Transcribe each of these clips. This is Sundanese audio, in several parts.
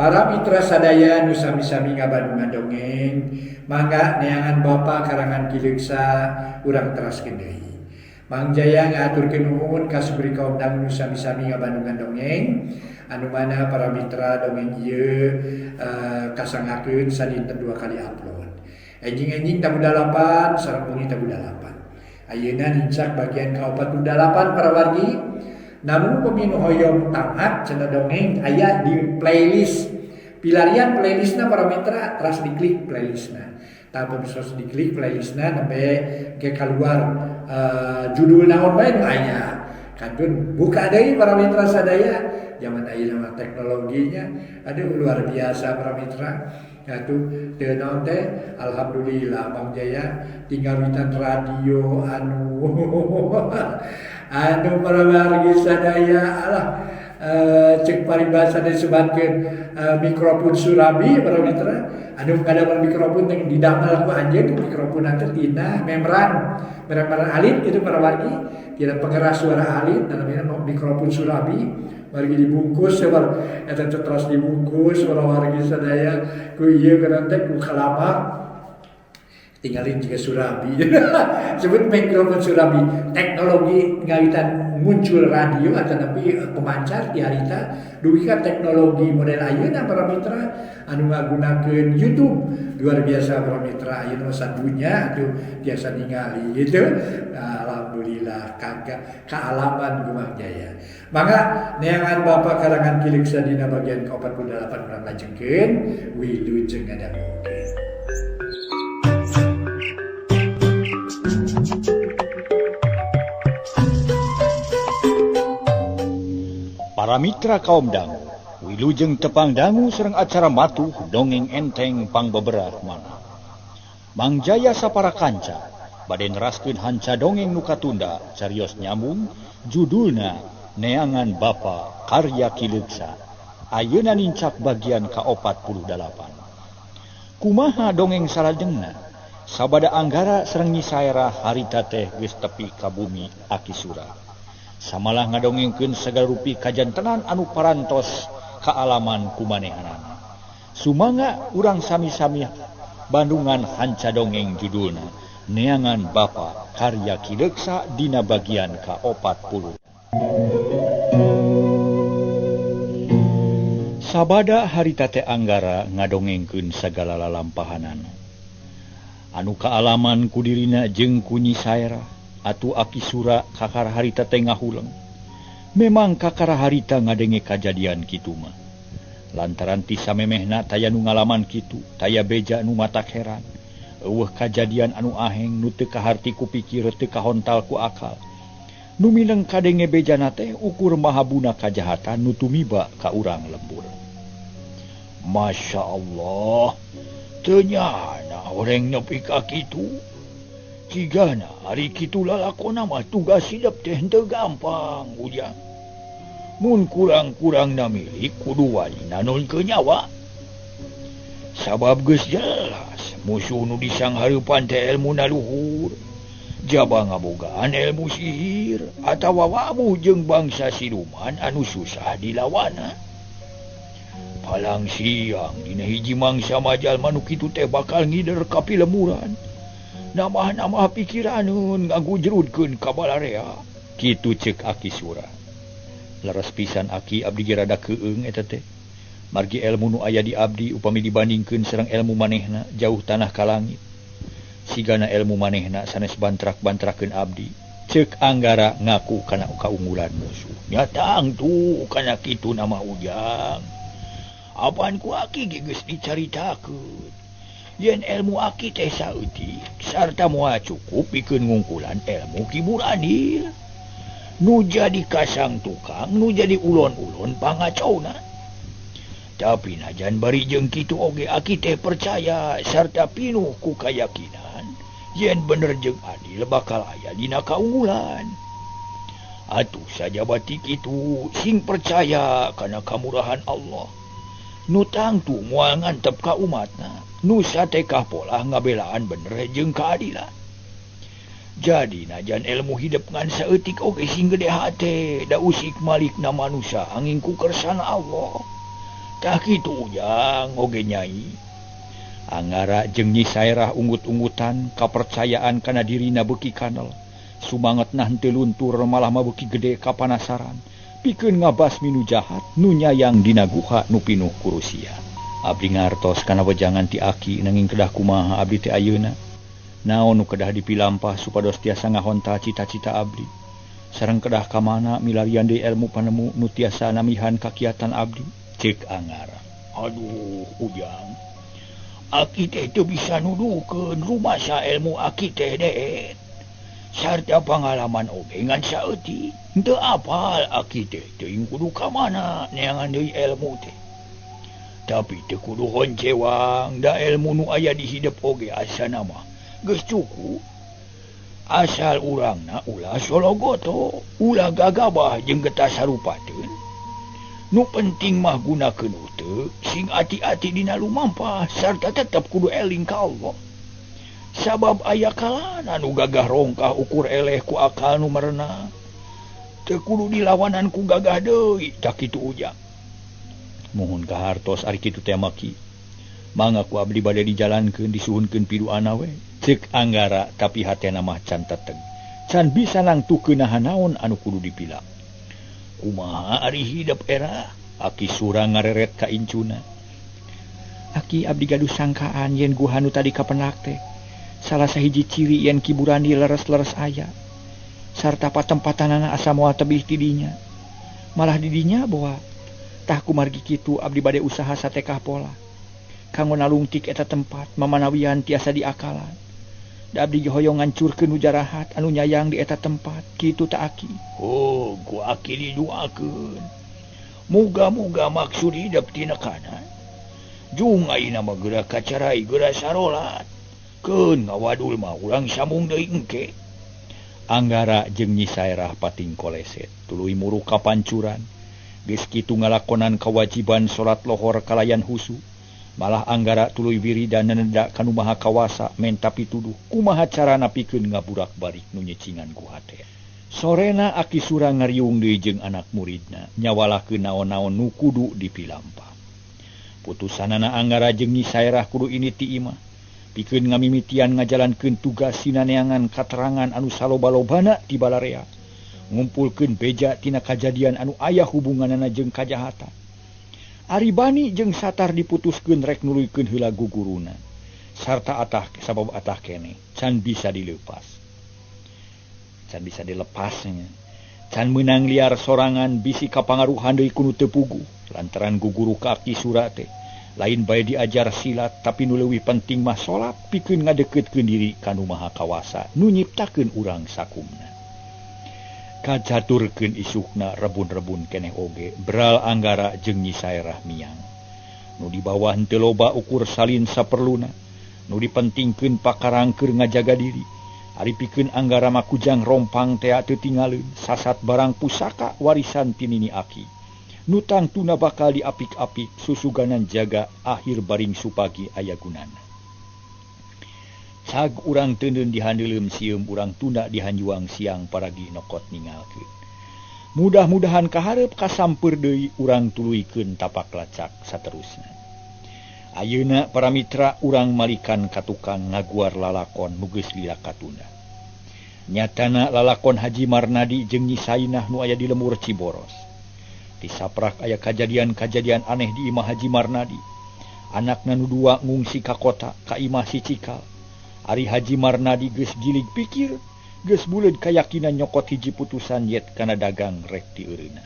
Para mitra sadaya nu sami-sami ngabandungan dongeng, mangga neangan Bapa karangan Ki Leuksa urang teraskeun deui. Mang Jaya ngahaturkeun nuhun ka sugri kaum dangu nu sami-sami ngabandungan dongeng, anu mana para mitra dongeng ieu kasangakeun sadinten 2 kali upload. Enjing-enjing tabuh 8 sareng bengi tabuh 8. Ayeuna nincak bagian ka-48 para wargi. Namun peminu hoyong tamat cenah dongeng aya di playlist. Pilarian playlistna para mitra teras diklik playlistna. Tanpa bisa diklik playlistna nembe ke keluar judul naon bae nu aya. Kantun buka deui para mitra sadaya. Zaman ayeuna mah teknologinya aduh luar biasa para mitra. Atuh teu naon teh alhamdulillah Bang Jaya tinggal witan radio anu anu para wargi sadaya alah cek paribasa disebatkeun mikrofon surabi para mitra anu ngadamel mikrofon teh didamel ku anjeun mikrofon teh tina membran membran alit gitu para wargi tina pengeras suara alit namina mikrofon surabi wargi dibungkus sabar eta teh teras dibungkus para wargi sadaya ku ieu kana teh ku kalamak tinggalin juga surabi. Sebut mikrofon surabi. Teknologi ngawitan muncul radio atau tapi pemancar di harita dugi ka teknologi model ayeuna para mitra anu ngagunakeun YouTube luar biasa para mitra ayeuna mah sadunya atuh tiasa ningali gitu. Nah, alhamdulillah kagak kaalaman Gumang Jaya. Mangga neangan Bapak karangan Ki Leuksa dina bagian ka-48 urang lajengkeun wilujeng ngadangukeun. Para mitra kaum dangu, wilujeng tepang dangu sareng acara matuh dongeng enteng pangbeberah mana. Mang Jaya sapara kanca bade neraskeun hanca dongeng nu katunda carios nyambung judulna Neangan Bapa karya Ki Leuksa. Ayeuna nincak bagian ka-48. Kumaha dongeng salajengna? Sabada Anggara sareng Nyi Saerah harita teh geus tepi ka bumi Aki Sura. Samalah ngadongengkeun sagala rupi kajantenan anu parantos kaalaman kumanehanana. Sumangga urang sami-sami bandungan hanca dongeng judulna Neangan Bapa karya Ki Leuksa dina bagian ka-40. Sabada harita teh Anggara ngadongengkeun sagala lalampahanana. Anu kaalaman ku dirina jeung ku Nyi Saerah atuh Aki Sura kakara harita teh ngahuleng. Memang kakara harita ngadenge kajadian kitu mah. Lantaran ti samemehna taya nu ngalaman kitu, taya beja nu matak heran. Eueuh kajadian anu aheng nu teu kaharti ku pikir teu kahontal ku akal. Nu mineng kadenge bejana teh ukur mahabuna kajahatan nu tumiba ka urang lembur. Masya Allah, teu nyana horeng nepi ka kitu. Cigana ari kitu lalakona mah tugas hidep teh henteu gampang ujang. Mun kurang-kurangna milik kudu wani nanonkeun nyawa. Sabab geus jelas musuh nu disanghareupan teh elmuna luhur. Jaba ngabogaan ilmu sihir atawa wabuh jeung bangsa siluman anu susah dilawana. Palang siang dina hiji mangsa majal manu kitu teh bakal ngider ka pilemuran. Namah-namah pikiraneun ngagujrudkeun ka balarea. Kitu ceuk Aki Sura. Leres pisan Aki abdi ge rada keung eta teh. Margi ilmu nu aya di abdi upami dibandingkeun sareng ilmu manehna jauh tanah ka langit. Sigana ilmu manehna sanes bantrak-bantrakeun abdi. Ceuk Anggara ngaku kana kaunggulan musuh. Nya tangtu kana kitu nama ujang. Apaan ku Aki ge geus dicaritakeun. Yen ilmu Aki teh saeutik sarta moal cukup pikeun ngungkulan ilmu Ki Buranil. Nu jadi kasang tukang, nu jadi ulon-ulon pangacona. Tapi najan bari jeung kitu oge Aki teh percaya sarta pinuh ku kayakinan yen bener jeung adil bakal aya dina kaunggulan. Atuh sajabati kitu sing percaya kana kamurahan Allah. Nu tangtu moal ngantep ka umatna, nu satekah polah ngabelaan bener jeung keadilan. Jadi najan ilmu hidup ngan saeutik oge sing gede hate da usik malikna manusia angin ku kersana Allah. Tah kitu Ujang oge Nyai. Anggara jeung Nyi Saerah unggut-unggutan kapercayaan kana dirina beuki kanel. Sumangetna henteu luntur malah mah beuki gede kapanasaran. Pikeun ngabasmi nu jahat nu nyayang dina guha nu pinuh kurusia. Abdi ngartos kana wejangan ti aki nanging kedah kumaha abdi teh ayeuna. Naon nu kedah dipilampah supados tiasa ngahontal cita-cita abdi. Sareng kedah ka mana milarian deui ilmu panemu nu tiasa namihan kakiatan abdi. Cek Anggara. Aduh Ujang. Aki teh teu bisa nuduhkeun rumasa ilmu aki teh deet. Sarta pangalaman oge ngan saeutik. Henteu apal aki teh teuing kudu ka mana neangan deui ilmu teh. Tapi teu kudu honcewang da ilmu nu aya di hidep oge asana mah geus cukup. Asal urangna ulah sologoto, ulah gagabah jeung getah sarupateun. Nu penting mah gunakeun huteu, sing ati-ati dina lumampah sarta tetep kudu eling ka Allah. Sabab aya kalana nu gagah rongkah ukur eleh ku akal nu merenang. Teu kudu dilawanan ku gagah deui, tah kitu Ujang. Muhun kahartos ari kitu teh maki. Mangga ku abdi bade dijalankeun disuhunkeun piduana we. Ceuk Anggara tapi hatena mah can teteg. Can bisa nangtukeun naha naon anu kudu dipilak. Kumaha ari hidep era? Aki Sura ngareret ka incuna. Aki abdi gaduh sangkaan yen guha nu tadi kapenak teh salah sahiji ciri yen Ki Burandi leres-leres aya. Sarta patempatanana asa moal tebih ti dinya. Malah di dinya boa. Tah kumargi kitu abdi bade usaha satekah pola. Kanggo nalungtik eta tempat mamanawian tiasa diakalan. Da abdi hoyong ngancurkeun nu jarahat anu nyayang di eta tempat kitu ta aki. Oh, ku aki diduakeun. Muga-muga maksud hidep tina kanan. Jung ayeuna mah geura kacarai geura sarolat. Keun ngawadul mah urang sambung deui engke. Anggara jeung Nyi Saerah pating koleset tuluy muruk ka pancuran. Geus kitu ngalakonan kawajiban salat lohor kalayan husu. Malah Anggara tuluy wiridan neneda ka nu Maha Kawasa menta pituduh kumaha carana pikeun ngaburak-barik nu nyecingan ku hate. Sorena Aki Sura ngariung deui jeung anak muridna nyawalakeun naon-naon nu kudu dipilampah. Putusanana Anggara jeung Nyi Saerah kudu ini ti imah. Pikeun ngamimitian ngajalankeun tugas sinaneangan katerangan anu saloba-lobana ti balarea. Ngumpulkeun beja tina kajadian anu aya hubunganana jeung kajahatan. Ari Bani jeung Satar diputuskeun rek nuluykeun heula guguruna. Sarta atah sabab atah keneh can bisa dilepas. Can bisa dilepasnya. Can meunang liar sorangan bisi kapangaruhan deui ku nu teu puguh lantaran guguru ka Aki Sura teh. Lain bae diajar silat tapi nu leuwih penting mah salat pikeun ngadeukeutkeun diri ka nu Maha Kawasa nu nyiptakeun urang sakumna. Kajaturkeun isukna rebun-rebun keneh oge beral Anggara jeung Nyi Saerah miang. Nu dibawa henteu loba ukur salin saperluna, nu dipentingkeun pakarang keur ngajaga diri. Ari pikeun Anggara mah kujang rompang tea teu tingaleun sasat barang pusaka warisan ti nini aki. Nu tangtuna bakal diapik-apik susuganan jaga akhir baring supagi aya gunana. Cag urang teuneun dihandeuleum sieum urang tunda dihanjuang siang paragi nokot ningalkeun. Mudah-mudahan kaharep kasampeur deui urang tuluykeun tapak lacak saterusna. Ayeuna para mitra urang malikan ka tukang ngaguar lalakon nu geus lila katunda. Nyatana lalakon Haji Marnadi jeung Nyi Sainah nu aya di lembur Ciboros. Disaprak aya kajadian-kajadian aneh di imah Haji Marnadi. Anakna nu dua ngungsi ka kota ka imah si Cikal. Ari Haji Marnadi geus gilig pikir, geus buleud kayakinan nyokot hiji putusan yet kana dagang rek dieureunna.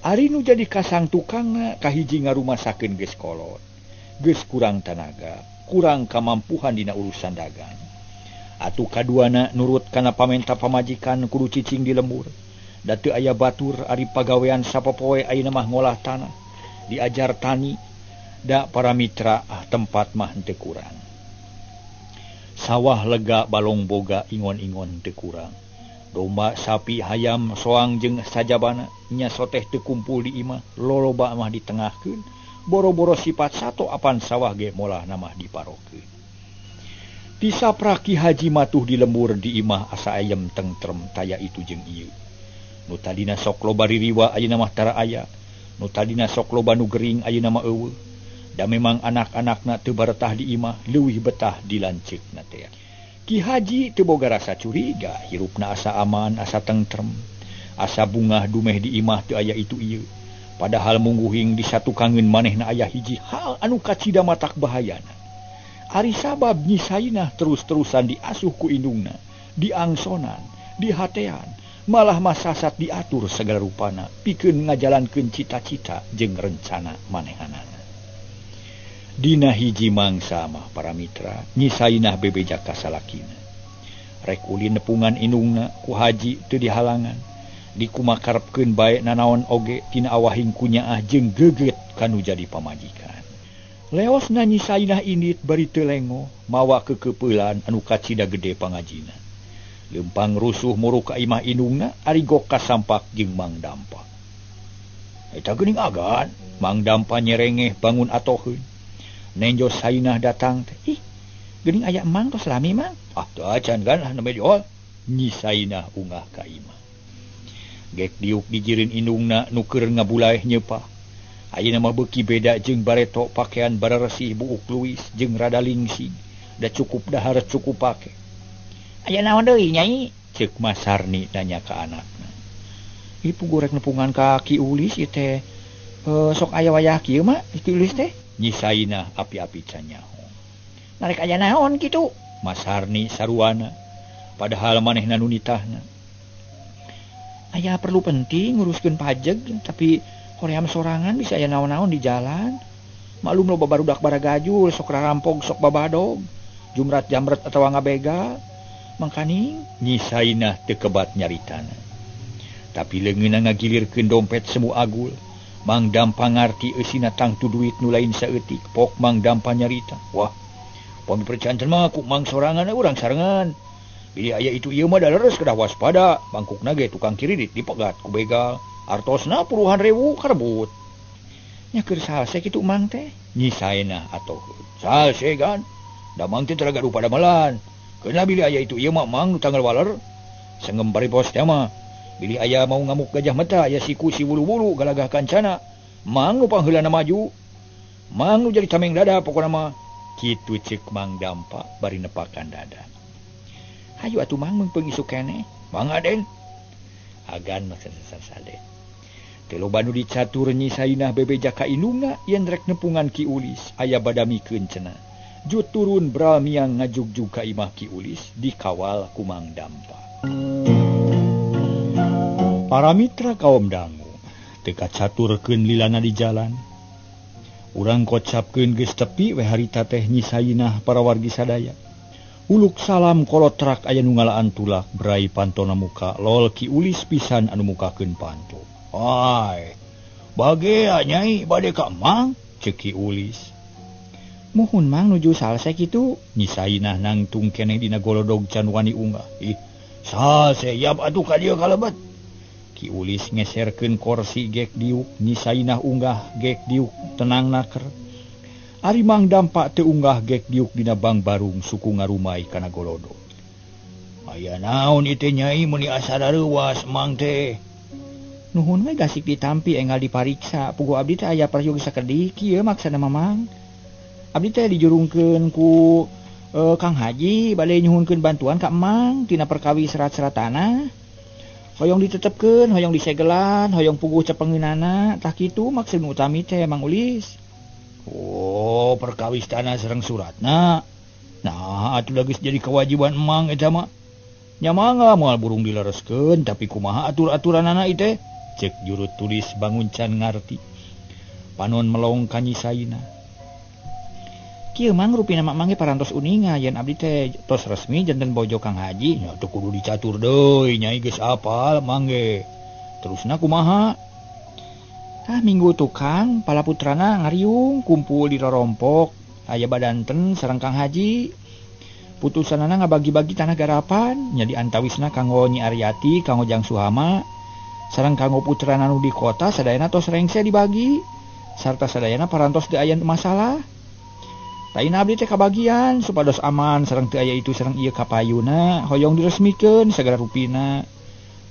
Ari nu jadi kasang tukangna kahiji ngarumasakeun geus kolot. Geus kurang tanaga, kurang kamampuhan dina urusan dagang. Atuh kaduana nurut kana pamenta pamajikan kudu cicing di lembur. Da teu aya batur ari pagawean sapopoe ayeuna mah ngolah tanah, diajar tani, da para mitra ah tempat mah henteu kurang. Sawah lega balong boga ingon-ingon teu kurang. Domba, sapi, hayam, soang jeung sajabana nya soteh teu kumpul di imah, loloba mah ditengahkeun, boro-boro sifat sato apan sawah ge molah mah diparokeun. Tisaprak Ki Haji matuh di lembur di imah asa ayem tentrem taya itu jeung ieu. Nu tadina sok loba ririwa ayeuna mah tara aya. Nu tadina sok loba nu gering ayeuna mah eueuh. Da memang anak-anakna teu baretah di imah, leuwih betah di lanceukna teh. Ki Haji teu boga rasa curiga, hirupna asa aman, asa tentrem, asa bungah dumeh di imah teu aya itu ieu. Padahal mungguhing di satukangeun manehna aya hiji hal anu kacida matak bahayana. Ari sabab Nyi Sainah terus-terusan diasuh ku indungna, diangsonan, dihatean, malah masasat diatur segala rupana pikeun ngajalankeun cita-cita jeung rencana manehanana. Dina hiji mangsa mah para mitra, Nyi Sainah bebeja ka salakina. Rek ulin nepungan indungna ku Haji teu dihalangan, dikumakarepkeun bae nanaon oge tina awahing kunyaah jeung geget kanu jadi pamajikan. Leosna Nyi Sainah indit bari teu lengo, mawa kekepeulan anu kacida gede pangajina. Lempang rusuh muruk ka imah indungna ari gok kasampak jeung Mang Dampa. Eta geuning agan, Mang Dampa nyerengeh bangun atoheun. Nenjo Sainah datang teh, ih, geuning aya emang tos lami mang. Ah, teu acan gan lah nembe diol. Nyi Sainah ungah ka imah. Gek diuk dijirin indungna nu keur ngabulaeh nyeupah. Ayeuna mah beuki beda jeung bareto pakaian bararesih buuk luis jeung rada lingsing. Da cukup dahar cukup pake. Aya naon deui Nyai? Ceuk Mas Sarni nanya ka anakna. Ih, pugu rek nepungan ka Ki Ulis ieu teh. Sok aya wayah kieu mah Ki Ulis teh. Nyi Sainah api-api can nyaho. Narek aya naon kitu? Mas Sarni saruana. Padahal manehna nu nitahna. Aya perlu penting nguruskeun pajeg, tapi hoream sorangan bisa aya naon-naon di jalan. Maklum loba barudak baragajul, sok rarampog, sok babadog, jumrat-jamret atawa ngabegal. Mangkaning Nyi Sainah teu kebat nyaritana. Tapi leungeunna ngagilirkeun dompet semu agul. Mang Dampa ngarti eusina tangtu duit nu lain saeutik. Pok Mang Dampa nyarita. Wah, pami percanten mah ku mang sorangan urang sarengan. Bilih aya itu ieu mah da leres kedah waspada. Mangkukna ge tukang kiridit dipegat ku begal. Artosna puluhan ribu karebut. Nya keur salse kitu mang teh? Nyi Sainah atoh. Salse gan. Da mang teh teu gaduh padamelan. Keuna bilih aya itu ieu mah mang nu tanggal waler. Sengem paripos teh mah. Bilih aya mau ngamuk gajah mata, aya siku si wulu-wulu galagah kancana. Mang nu pangheulana maju. Mang nu jadi tameng dada pokona mah. Kitu ceuk Mang Dampa bari nepakan dada. Hayu atuh mang meungpeung isuk keneh. Mang Aden. Agan mah sasade. Teu loba nu dicatur Nyi Sainah bebeja ka indungna yen rek nepungan Ki Ulis aya badamikeun cenah. Jut turun bral miang ngajugjug ka imah Ki Ulis dikawal ku Mang Dampa. Para mitra kaum dangu teu kacaturkeun lilana di jalan. Urang kocapkeun geus tepi we harita teh Nyi Sainah para wargi sadaya. Uluk salam kolotrak aya nu ngalaan tulak brai pantona muka lol Ki Ulis pisan anu mukakeun panto. Ai, bagea Nyai bade ka Mang? Ceuk Ki Ulis. Muhun Mang nuju salse kitu. Nyi Sainah nangtung keneh dina golodog can wani unggah. Ih, salse yap atuh ka dieu kalebet. Ki Ulis ngeserkeun korsi gek diuk, Nyi Sainah unggah gek diuk tenang naker. Ari Mang Dampa teu unggah gek diuk dina bang barung suku ngarumai kana golodog. Aya naon ieu teh Nyai meuni asa rareuwas Mang teh? Nuhun we gasik ditampi enggal dipariksa. Puguh abdi teh aya peryogi sakedik kieu maksana Mamang. Abdi teh dijurungkeun ku Kang Haji bade nyuhunkeun bantuan ka Emang tina perkawis serat-serat tanah. Hoyong ditetepkeun, hoyong disegelan, hoyong puguh cepengeunana, tah kitu maksud utami teh Mang Ulis. Oh, perkawis tanah sareng suratna. Nah, atuh da geus jadi kewajiban Emang eta mah. Nya mangga moal burung dilereskeun, tapi kumaha atur-aturanana ieu teh? Cek juru tulis bangun can ngarti. Panon melong ka Nyi Sainah. Kieu Mang rupina mak mangge parantos uninga yen abdi teh tos resmi janten bojo Kang Haji. Nya teu kudu dicatur deui, Nyai geus apal mangge. Terusna kumaha? Tah minggu tukang palaputrana ngariung kumpul di rorompok aya badanten sareng Kang Haji. Putusanana ngabagi-bagi tanah garapan nya diantawisna kanggo Nyi Aryati, kanggo Jang Suhama, sareng kanggo putrana nu di kota sadayana tos rengse dibagi sarta sadayana parantos teu aya masalah. Taina abdi teh kabagian supados aman sareng teu aya itu sareng ieu kapayuna hoyong diresmikeun sagala rupina.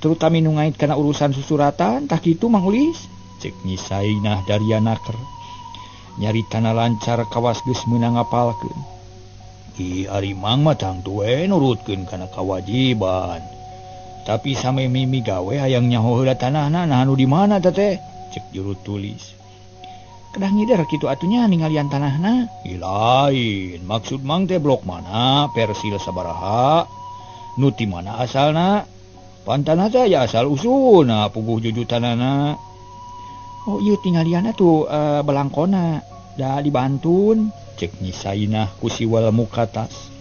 Terutami nu ngait kana urusan susuratan tah kitu Mang Ulis. Cek Nyi Sainah dari anaker. Nyaritana lancar kawas geus meunang ngapalkeun. Ki ari Mang mah tangtu we nurutkeun kana kawajiban. Tapi same mimi gawe hayang nyaho heula tanahna nah anu di mana teh teh? Cek juru tulis. Kedah ngider kitu atunya ningalian tanahna. Ih lain, maksud Mang teh blok mana, persil sabaraha, nu ti mana asalna? Pan tanah teh aya asal usulna puguh jujutanana. Oh ieu tinggalianna tuh belangkona da dibantun. Cek Nyi Sainah ku siwal mukatas.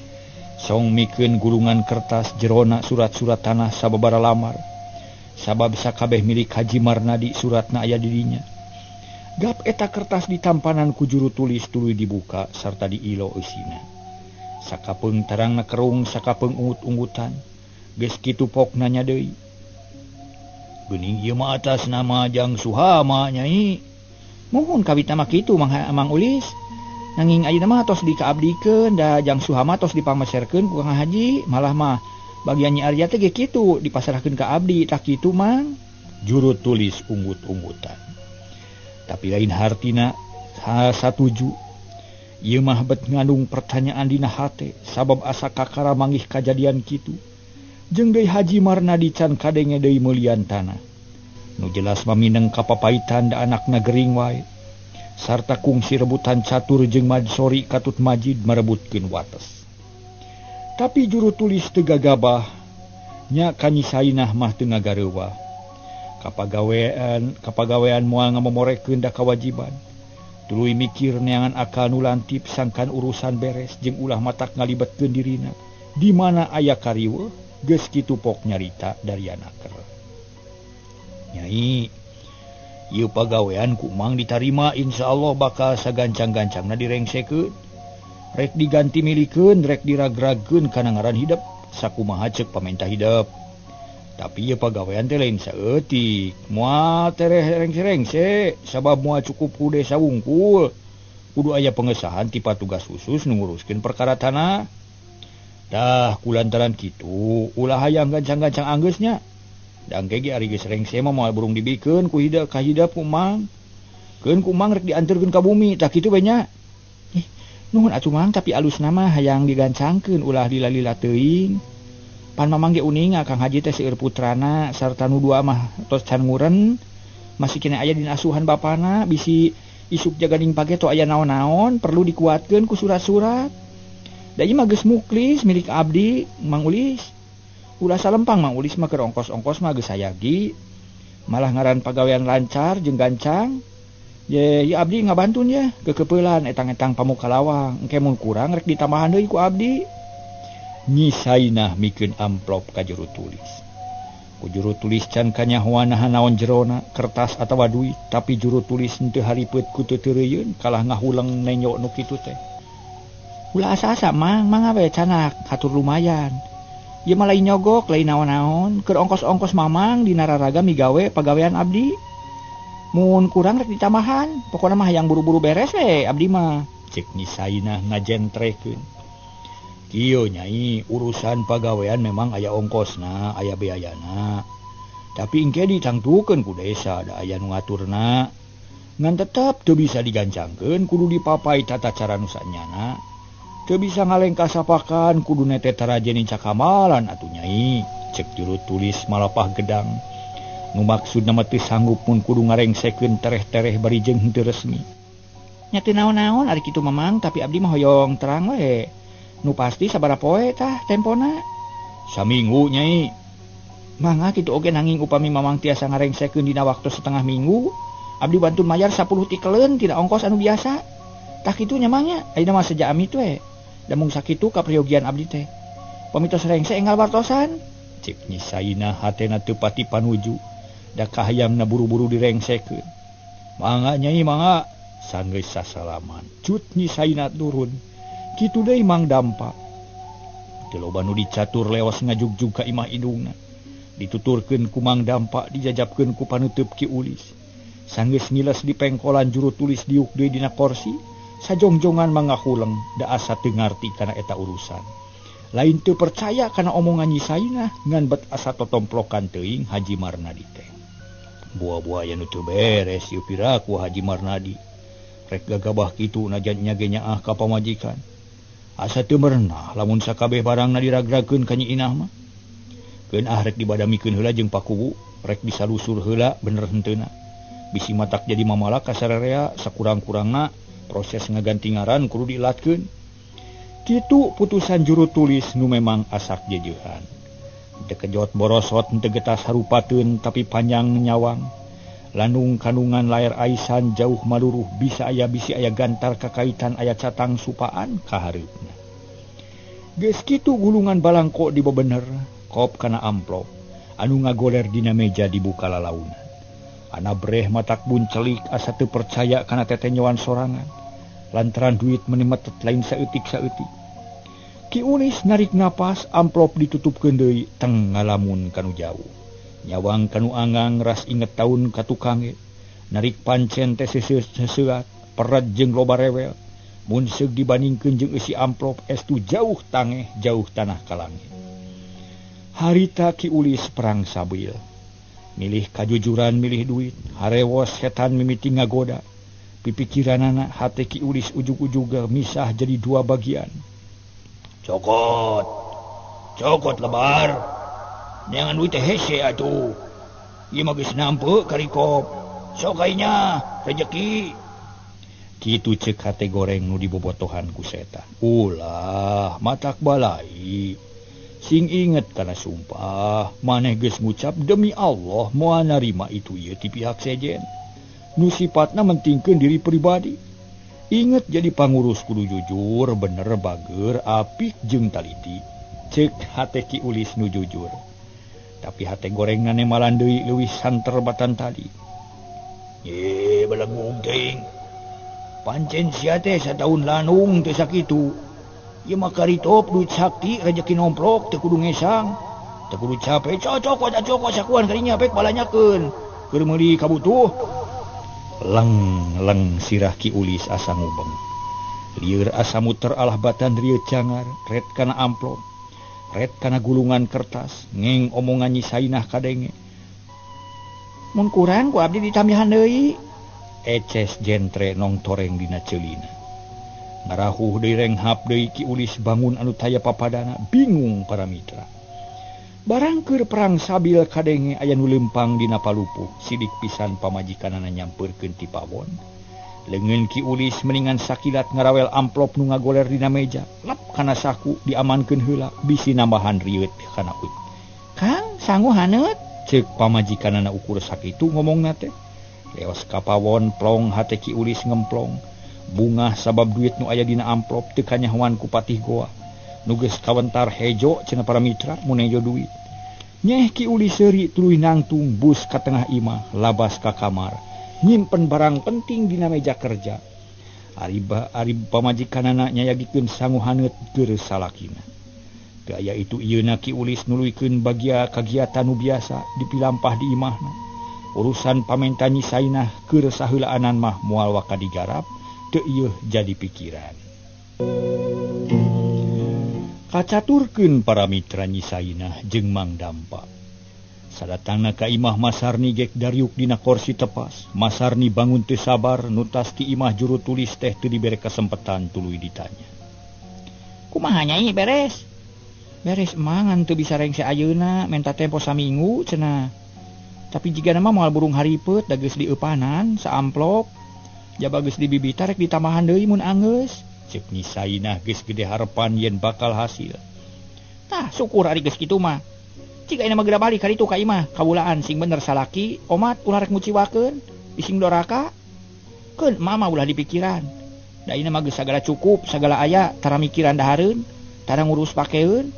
Song mikeun gulungan kertas jerona surat-surat tanah sababara lamar. Sabab sakabeh milik Haji Marnadi suratna aya di dinya. Gap eta kertas ditampanan ku juru tulis tuluy dibuka sarta diilo eusina. Sakapeung tarangna kerung sakapeung ungut-ungutan. Geus kitu pokna nya deui. Geuning ieu mah atas nama Jang Suhama nyai. Muhun kawitna mah kitu Mang Ulis. Nanging ayeuna mah tos dikaabdikeun da Jang Suhama tos dipameserkeun ku Kang Haji, malah mah bagian Nyi Arya teh ge kitu dipasrahkeun ka abdi tah kitu Mang. Juru tulis unggut-unggutan. Tapi lain hartina satuju. Ieu mah bet ngandung pertanyaan dina hate sabab asa kakara manggih kajadian kitu. Jeung deui Haji Marnadi can kadenge deui meulian tanah. Nu jelas mah mineng kapapaitan da anakna gering wae. Sarta kungsi rebutan catur jeung Madsori katut Majid merebutkeun wates. Tapi juru tulis teu gagabah nya ka Nyi Sainah mah teu ngagareuwah. Kapagawean moal ngamomorekeun da kawajiban. Tuluy mikir neangan akal nu lantip sangkan urusan beres jeung ulah matak ngalibetkeun dirina. Di mana aya kariweuh geus kitu pok nyarita dari anaker. Nyai, ieu pagawean ku Mang ditarima insyaallah bakal sagancang-gancangna direngsekeun. Rek diganti milikeun, rek diragragkeun kana ngaran hidep, sakumaha ceuk pamentah hidep. Tapi ieu pagawean teh lain saeutik, moal tereh rengse-rengse sabab moal cukup ku desa wungkul. Kudu aya pengesahan ti patugas khusus nu nguruskeun perkara tanah. Dah kulantaran kitu ulah hayang gancang-gancang anggeusnya. Dangke ge ari geus rengse mah moal burung dibikeun ku hidep ka hidep ku Mang. Keun ku Mang rek dianterkeun ka bumi tah kitu we nya. Nuhun atuh Mang tapi alusna mah hayang digancangkeun ulah lila-lila teuing. Pan Mamang ge uninga Kang Haji teh seueur putrana sarta nu dua mah tos can nguren. Masih kena aya dina asuhan bapana bisi isuk jaganing pageto aya naon-naon perlu dikuatkeun ku surat-surat. Da ieu mah geus muklis milik abdi Mang Ulis. Ulah salempang Mang Ulis mah keur ongkos-ongkos mah geus sayagi. Malah ngaran pagawean lancar jeung gancang. Ye, ya abdi ngabantun ya kekepeulan etang-etang pamuka lawang. Engke mun kurang rek ditambahan deui ku abdi. Nyi Sainah mikeun amplop ka juru tulis. Ku juru tulis can kanyahoan naha naon jerona, kertas atawa duit, tapi juru tulis henteu haripeut ku teu teureuyeuun kalah ngahuleng nenyo nu kitu teh. Ulah asa-asa Mang, mangga we canak, hatur lumayan. Ieu mah lain nyogok, lain naon-naon, keur ongkos-ongkos Mamang dina raraga migawe pagawean abdi. Mun kurang rek ditambahan, pokona mah hayang buru-buru beres we abdi mah. Cek Nyi Sainah ngajentrekeun. Kieu nyai, urusan pagawean memang aya ongkosna, aya biayana. Tapi engke ditangtukeun ku desa da aya nu ngaturna. Ngan tetep teu bisa digancangkeun kudu dipapai tata cara nu sanyana. Teu bisa ngalengkah sapakan kudu nete tarajenin cakamalan atuh nyai. Cek juru tulis malapah gedang. Nu maksudna mah teu sanggup mun kudu ngarengsekeun tereh-tereh bari jeung henteu resmi. Nya teu naon-naon ari kitu Mamang, tapi abdi mah hoyong terang we. Nu pasti sabaraha poe tah tempona? Saminggu nyai. Mangga kitu oge nanging upami Mamang tiasa ngarengsekeun dina waktu setengah minggu, abdi bantun mayar 10 tikeleun tina ongkos anu biasa. Tah kitu nya Mang nya, ayeuna mah seja amit we. Da mung sakitu kapriogian abdi teh. Pami tos rengse enggal wartosan. Cek Nyi Sainah hatena teu pati panuju. Da kahayangna buru-buru direngsekeun. Mangga nyai mangga, sanggeus sasalaman. Cut Nyi Sainah turun. Kitu deui Mang Dampa. Teu loba nu dicatur leos ngajugjug ka imah indungna. Dituturkeun ku Mang Dampa, dijajabkeun ku panuteup Ki Ulis. Sanggeus ngiles di pengkolan juru tulis diuk deui dina korsi, sajongjongan mangahuleng da asa teu ngarti kana eta urusan. Lain teu percaya kana omongan Nyi Sainah ngan bet asa totomplokan teuing Haji Marnadi teh. Buah-buah aya nu teu beres ieu piraku Haji Marnadi. Rek gagabah kitu najan nya ge nyaah ka pamajikan. Asa teu merenah lamun sakabeh barangna diragrakeun ka Nyi Inah mah. Keun ah rek dibadamikeun heula jeung Pakuwu, rek disalusur heula bener henteuna. Bisi matak jadi mamalak ka sararea sakurang-kurangna proses ngaganti ngaran kudu diilatkeun. Kitu putusan juru tulis nu memang asak jejeuhan. Teu kejot borosot teu getas harupateun tapi panjang nyawang. Lanung kandungan layar aisan jauh maluruh bisa aya bisi aya gantar kakaitan aya catang supaan ka hareupna. Geus kitu gulungan balangko dibebener kop kana amplop anu ngagoler dina meja dibuka lalaunan. Ana breh matak buncelik asa teu percaya kana tetenyoan sorangan. Lantaran duit meuni metet lain saeutik-saeutik. Ki Ulis narik napas amplop ditutupkeun deui teng ngalamun kanu jauh. Nyawang kanu angang ras inget taun ka tukange. Narik pancen teh seseuat, peret jeung loba rewel. Mun seug dibandingkeun jeung eusi amplop estu jauh tangeh jauh tanah ka langit. Harita Ki Ulis perang sabil. Milih kajujuran milih duit, harewos setan mimiti ngagoda. Pipikiranana hate Ki Ulis ujug-ujug misah jadi dua bagian. Cokot, cokot lebar. Neangan duit teh hese atuh. Ieu mah geus nampe karikop. Sok kainya rejeki. Kitu ceuk hate goreng nu dibobotohan ku setan. Ulah matak balai. Sing inget kana sumpah, maneh geus ngucap demi Allah moal narima itu ieu ti pihak sejen. Nu sipatna mentingkeun diri pribadi. Inget jadi pangurus kudu jujur, bener bager, apik jeung taliti. Ceuk hate Ki Ulis nu jujur. Tapi hate gorengna nemalan deui leuwih santer batan tadi. Ye belegung teuing. Pancen sia teh sataun lanung teu sakitu. Ieu mah karitop duit sakti rejeki nomplok teu kudu ngesang. Teu kudu capek cocok cocok sakuan kadinya pek balanyakeun. Keur meuli kabutuh. Leng-leng sirah Ki Ulis asa ngubeng. Lieur asa muter alah batan rieu cangar, ret kana amplop, ret kana gulungan kertas, ngeng omongan Nyi Sainah kadenge. Mun kurang ku abdi ditambihan deui. Eces jentre nong toreng dina ceulina. Ngarahuh deui renghap deui Ki Ulis bangun anu taya papadana, bingung para mitra. Barang keur perang sabil kadenge aya nu lempang dina palupuh, sidik pisan pamajikanana nyampeurkeun ti pawon. Leungeun Ki Ulis meningan sakilat ngarawel amplop nu ngagoler dina meja, lep kana saku diamankeun heula bisi nambahan rieut kana ut. Kang, sangu haneut? Ceuk pamajikanana ukur sakitu ngomongna teh. Leos ka pawon plong hate Ki Ulis ngemplong. Bungah sabab duit nu aya dina amplop teu kanyahoan ku patih goa. Nu geus kawentar hejo cenah para mitra mun hejo duit. Nyeh Ki Ulis seuri tuluy nangtung bus ka tengah imah, labas ka kamar, nyimpen barang penting dina meja kerja. Ari pamajikanana nyayagikeun sangu haneut keur salakina. Teu aya itu ieuna Ki Ulis nuluykeun bagia kagiatan nu biasa dipilampah di imahna. Urusan pamenta Nyi Sainah keur saheulaanan mah moal waka digarap, teu ieu jadi pikiran. Kacaturkeun para mitra Nyi Sainah jeung Mang Dampa. Sadatangna ka imah Masarni gek dariuk dina korsi tepas. Masarni bangun teu sabar nutas ti imah juru tulis teh teu dibere kasempetan tuluy ditanya. Kumaha nyai beres? Beres emangan teu bisa rengse ayeuna menta tempo saminggu cenah. Tapi jigana mah moal burung haripeut da geus dieupanan saamplop. Jaba geus dibibita rek ditambahan deui mun anggeus. Ceuk Nyi Sainah geus gede harepan yen bakal hasil. Tah syukur ari geus kitu mah. Cik ayeuna mah geura balik ka ditu ka imah, kawulaan sing bener salaki, omat ulah rek muciwakeun, bising doraka. Keun mama ulah dipikiran. Da ayeuna mah geus sagala cukup, sagala aya, tara mikiran dahareun, tara ngurus pakeun.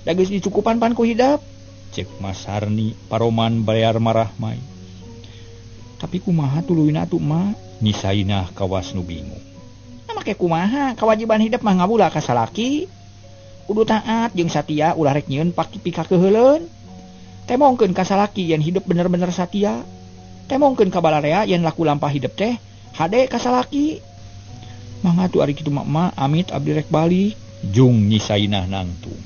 Da geus dicukupan pan ku hidep. Ceuk Mas Harni paroman bayar marah mai. Tapi kumaha tuluyna atuh mah? Nyi Sainah kawas nu bingung. Make kumaha kewajiban hidup mah ngabula ka salaki. Kudu taat jeung satia ulah rek nyieun paki pikakeuheuleun. Temongkeun ka salaki yen hidup bener-bener satia. Temongkeun ka balarea yen laku lampah hidup teh hade ka salaki. Mangga atuh ari kitu mah amit abdi rek balik. Jung Nyi Sainah nangtung.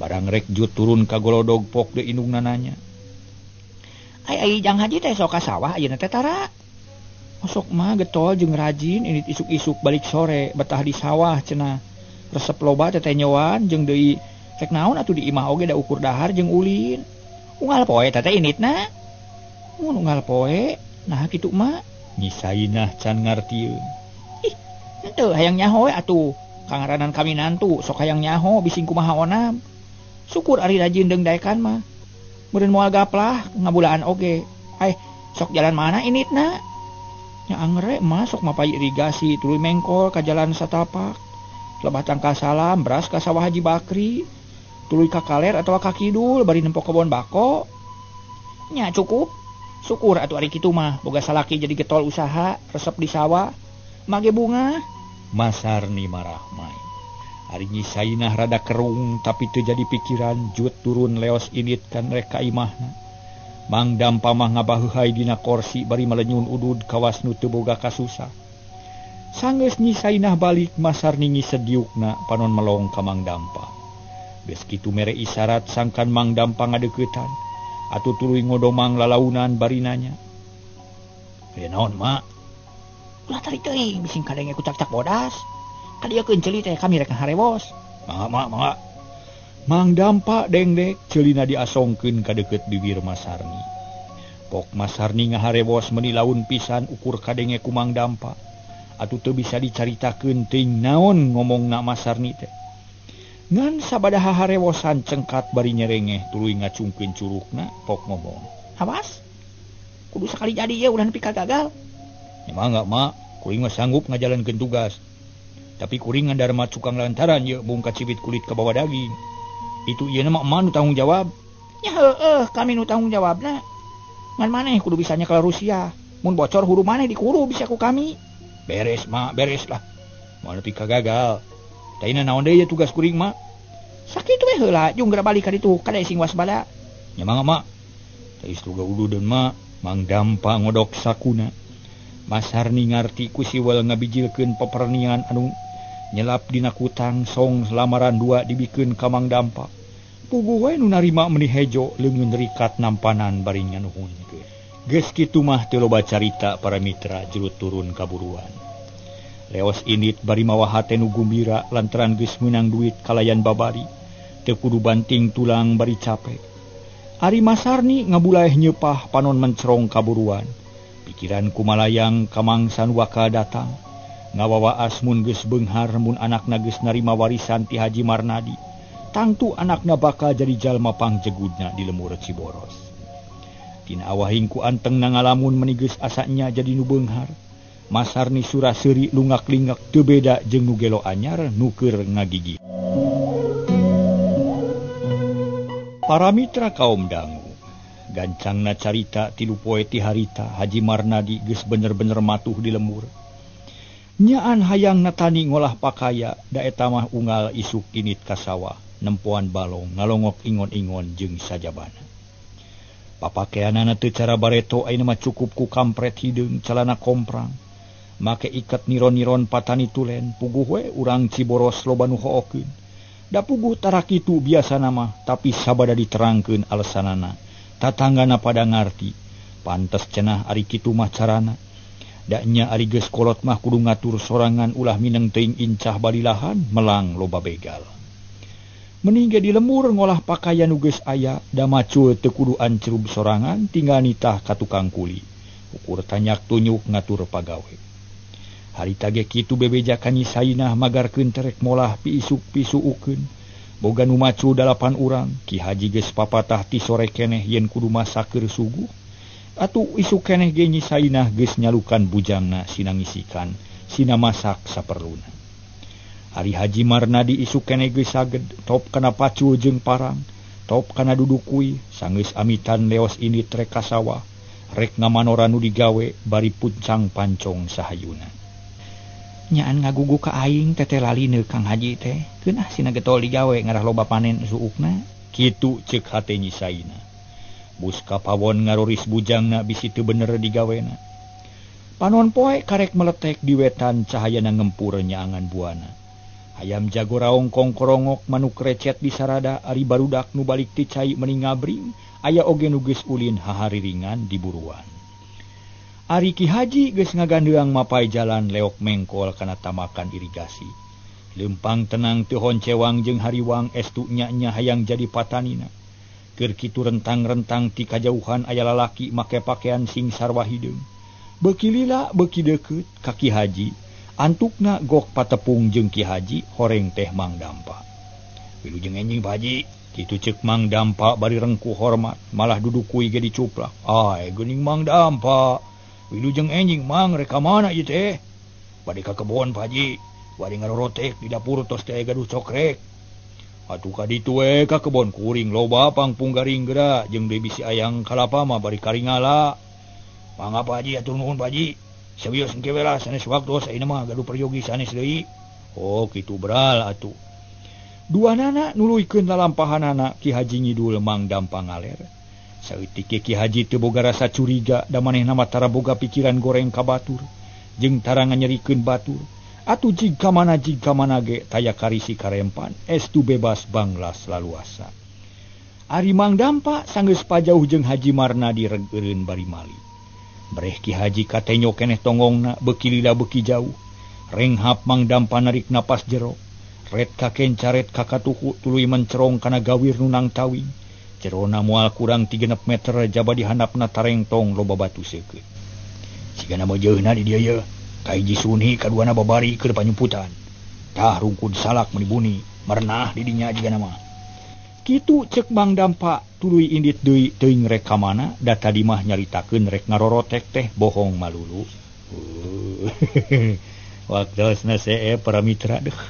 Barang rek jut turun ka golodog pok deui indungna nanya. Ai ai Jang Haji teh sok ka sawah ayeuna teh tara. Osok mah getol jeung rajin indit isuk-isuk balik sore betah di sawah cenah. Resep loba tetenyoan jeung deui rek naon atuh di imah oge da ukur dahar jeung ulin. Unggal poe teh inditna. Mun unggal poe nah kitu mah. Nyi Sainah can ngartieun. Ih, henteu hayang nyaho we atuh. Kangaranan kami nantu sok hayang nyaho bising kumaha onam. Syukur ari rajin deung daekan mah. Meureun moal gaplah ngabulaan oge. Ai sok jalan mana inditna? Nya angre mah sok mapay irigasi tuluy mengkol ka jalan satapak. Lebah tangkal salam beras ka sawah Haji Bakri. Tuluy ka kaler atawa ka kidul bari nempo kebon bako. Nya cukup. Syukur atuh ari kitu mah boga salaki jadi getol usaha resep di sawah. Mage bunga. Masarni marahmai. Ari Nyi Sainah rada kerung tapi teu jadi pikiran jut turun leos indit kan rek ka imahna. Mang Dampa mah ngabaheuhay dina korsi bari malenyun udud kawas nu teu boga kasusah. Sanggeus Nyi Sainah balik Masarni ngisediukna panon melong ka Mang Dampa. Geus kitu mere isyarat sangkan Mang Dampa ngadeuketan. Atuh tuluy ngodomang lalaunan bari nanya. "Aya naon, Mak?" "Ulah tarik teuing bising kadenge ku cak-cak bodas. Kadieukeun ceuli teh kami rek harewos." "Mangga, Mak, mangga." Mang Dampa dengdek ceulina diasongkeun ka deukeut bibir Masarni. Pok Masarni ngaharewos meuni laun pisan ukur kadenge ku Mang Dampa. Atuh teu bisa dicaritakeun teuing naon ngomongna Masarni teh. Ngan sabada haharewosan cengkat bari nyerengeh tuluy ngacungkeun curugna pok ngomong. "Awas. Kudu sakali jadi ieu ulah nepi ka gagal." "Ya mangga, Mak, kuring mah sanggup ngajalankeun tugas. Tapi kuring ngadarma cukang lantaran ieu mung kacibit kulit ka bawa daging. Itu ieu mah emak nu tanggung jawab." "Ya heueuh, kami nu tanggung jawabna. Ngan maneh kudu bisa nyekel Rusia. Mun bocor huru maneh dikuru bisa ku kami." "Beres, Mak, beres lah. Moal nepi ka gagal. Taina naon deui tugas kuring, Mak?" "Sakitu we heula, jung geura balik ka ditu, kade sing waspada." "Nya mangga, Mak." "Teu tuga ududeun, Mak." Mang Dampa ngodok sakuna. Masarni ngarti ku siwel ngabijilkeun pepernian anu nyelap dina kutang song lamaran dua dibikeun ka Mang Dampa. Puguh we nu narima meuni hejo leungeun rikat nampanan bari nyanuhunkeun. Geus kitu mah teu loba carita para mitra jurut turun kaburuan. Leos indit bari mawa hate nu gumbira lantaran geus meunang duit kalayan babari. Teu kudu banting tulang bari capek. Ari Masarni ngabulaeh nyeupah panon mencerong kaburuan. Pikiran kumalayang ka mangsa nu bakal datang. Ngawawaas mun geus beunghar mun anakna geus narima warisan ti Haji Marnadi. Tangtu anakna bakal jadi jalma pangjegudna di lemur Ciboros. Tina awahing ku antengna ngalamun meuni geus asanya jadi nu beunghar. Masarni sura-seuri lungak-lingak teu beda jeung nu gelo anyar nu keur ngagigih. Para mitra kaum dangu, gancangna carita tilu poe ti harita Haji Marnadi geus bener-bener matuh di lemur. Nyaan hayang natani ngolah pakaya da eta mah unggal isuk init ka sawah nempoan balong ngalongok ingon-ingon jeung sajabana. Papakeanana teu cara bareto ayeuna mah cukup ku kampret hideung calana komprang. Make iket niron-niron patani tulen puguh we urang Ciboros loba nu hookeun. Da puguh tara kitu biasana mah tapi sabada diterangkeun alesanana. Tatanggana pada ngarti. Pantes cenah ari kitu mah carana. Da nya ari geus kolot mah kudu ngatur sorangan ulah mineng teuing incah balilahan melang loba begal. Mending ge di lemur ngolah pakaian nu geus aya da macul teu kudu ancrub sorangan tinggal nitah ka tukang kuli. Ukur tanyak tunyuk ngatur pagawe. Harita ge kitu bebeja ka Nyi Sainah magarkeun terek molah piisuk pisuukeun. Boga nu macul 8 urang, Ki Haji geus papatah ti sore keneh yen kudu masak keur suguh. Atuh isuk keneh ge Nyi Sainah geus nyalukan bujangna sina ngisikan, sina masak saperluna. Ari Haji Marnadi isuk keneh geus saged, top kana pacul jeung parang, top kana duduk kuy, sanggeus amitan leos indit rek ka sawah, rek ngamanora nu digawe bari puncang pancong sahayuna. Nyaan ngagugu ka aing teteh laline Kang Haji teh, keunah sina getol digawe ngarah loba panen suukna. Kitu ceuk hate Nyi Sainah. Bus kapawon ngaroris bujangna bisi teu bener digawena. Panon poe karek meletek di wetan cahayana ngempur nyaangan buana. Hayam jago raong kongkorongok manuk recet di sarada ari barudak nu balik ti cai meni ngabring Aya oge nu geus ulin hahariringan di buruan. Ari Ki Haji geus ngagandeang mapai jalan leok mengkol kana tamakan irigasi. Lempang tenang teu honcewang jeung hariwang estu nya-nya hayang jadi patanina. Keur kitu rentang-rentang ti kajauhan aya lalaki make pakaian sing sarwa hideung. Beuki lila beuki deukeut ka Ki Haji, antukna gok patepung jeung Ki Haji horeng teh Mang Dampa. Wilujeng enjing Pak Haji, kitu ceuk Mang Dampa bari rengkuh hormat, malah duduk kuy ge dicuplak. Ai geuning Mang Dampa. Wilujeng enjing Mang rek ka mana ieu teh? Bade ka kebon Pak Haji, bade ngarorotek di dapur tos teh gaduh cokrek. Atuh ka ditu we ka kebon kuring loba pangpung garing geura jeung deui bisi ayang kalapa mah bari karingala. Mangga Pak Haji atur nuhun Pak Haji. Sawios engke we lah sanes waktos ayeuna mah gaduh peryogi sanes deui. Oh kitu beral atuh. Duanana nuluykeun lalampahanana Ki Haji ngidul Mang Dampa ngaler. Saeutik Ki Haji teu boga rasa curiga da manehna mah tara boga pikiran goreng ka batur jeung tara nganyerikeun batur. Atuh jig ka mana ge taya karisi karempan estu bebas banglas laluasa. Ari Mang Dampa sanggeus pajauh jeung Haji Marnadi reg eureun bari mali. Breh Ki Haji katenyo keneh tonggongna beuki lila beuki jauh. Renghap Mang Dampa narik napas jero. Ret kakenca ret kakatuhu tuluy mencerong kana gawir nu nangtawing. Jerona moal kurang 3 meter jaba di handapna tarengtong loba batu seukeut. Sigana mah jeuhna di dieu ye. Kahiji sunhi kaduana babari keur panyumputan. Tah rungkun salak meuni buni, merenah di dinya jigana mah. Kitu ceuk Mang Dampa tuluy indit deui teuing rek ka mana da tadi mah nyaritakeun rek ngarorotek teh bohong malulu. Waktosna see para mitra deuh.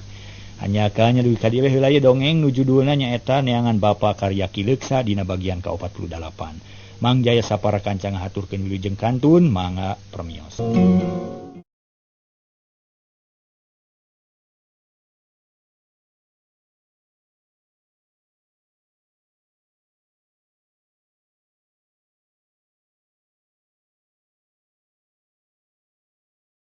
Hanyakalnya dugi ka dieu we heula ye dongeng nu judulna nyaeta Neangan Bapa karya Ki Leuksa dina bagian ka-48. Mang Jaya sapara kanca ngahaturkeun wilujeng kantun mangga permios.